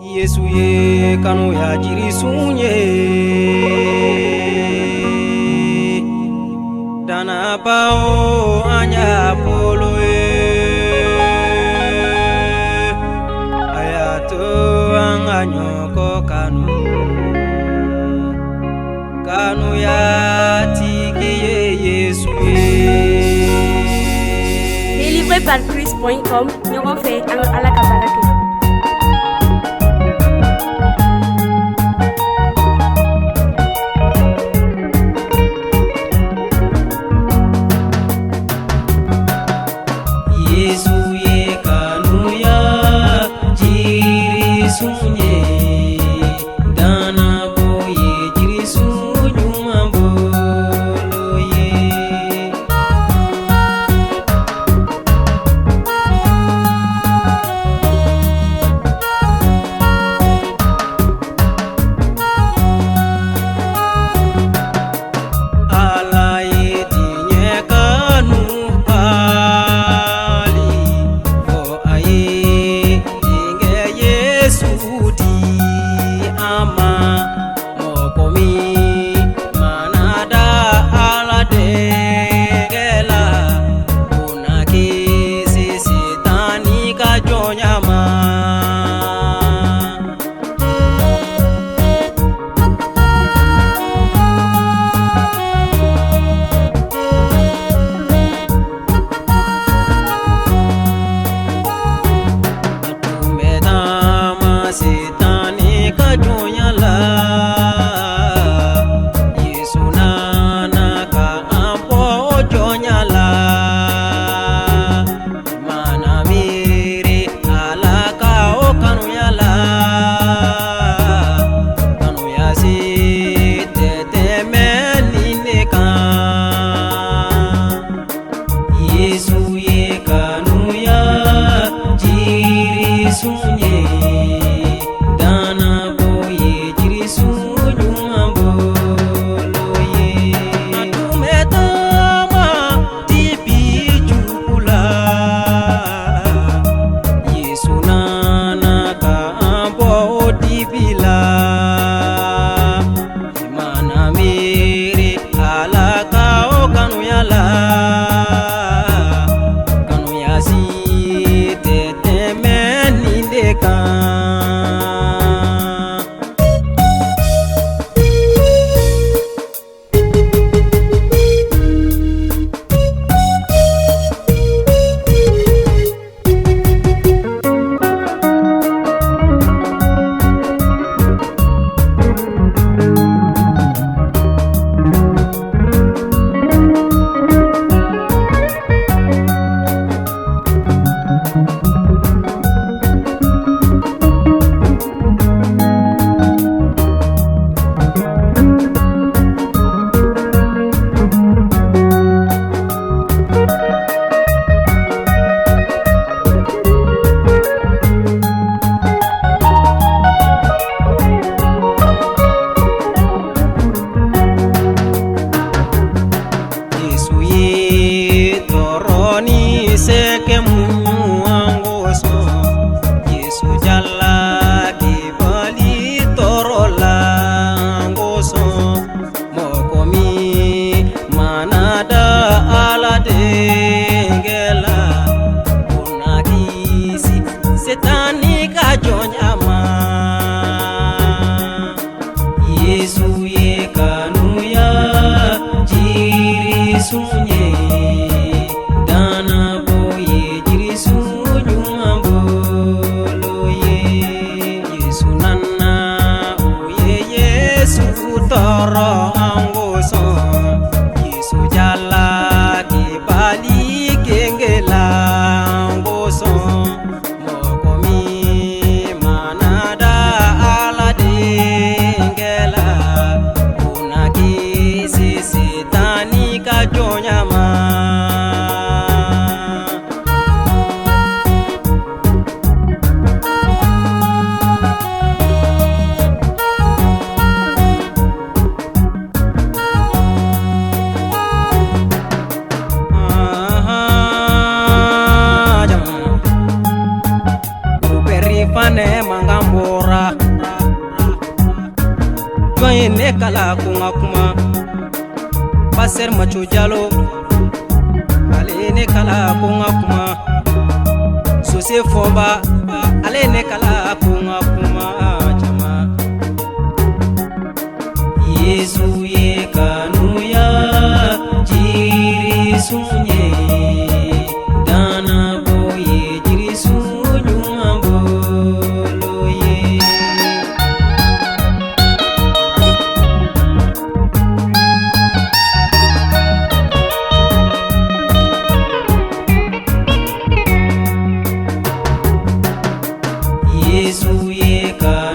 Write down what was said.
Yesu ye kanuya jirisun ye, dannabaw an y'a bolo ye. A y'a to an ka ɲɔgɔn kanu, kanuya tigi ye Yesu ye. Délivré par Christ.com, ɲɔgɔn fɛ an ka Ala ka baara kɛ. Yesu ye kanuya jirisun ye, dannabo ye jirisun ɲuman bolo ye. Ala ye diɲɛ kanu hali fo a ye denkɛ Yesu di an ma. Mɔgɔ min mana da Ala denkɛ la, o na kisi Sitani ka jɔnya ma. A tun bɛ taama Sitani ka jɔnya la, Yesu nana ka an bɔ o jɔnya la. Mana miiri Ala ka o kanuya la, kanuya si tɛ tɛmɛ nin de kan. Yesu ye kanuya jirisun ye, dannabo ye jirisun ɲuman bolo ye. A tun bɛ taama dibi jugu la, Yesu nana ka an bɔ o dibi la. I mana miiri Ala ka o kanuya la, kanuya si tɛ tɛmɛ nin de kan. Mankan bɔra. Jɔn ye ne kala ko n ka kuma? Pasteur Maco Jalo, ale ye ne kala ko n ka kuma. Sose Fɔba, ale ye ne kala ko n ka kuma. Jama, Yesu ye kanuya jirisun ye, danabo ye jirisun ɲuman bolo ye. Yesu ye ka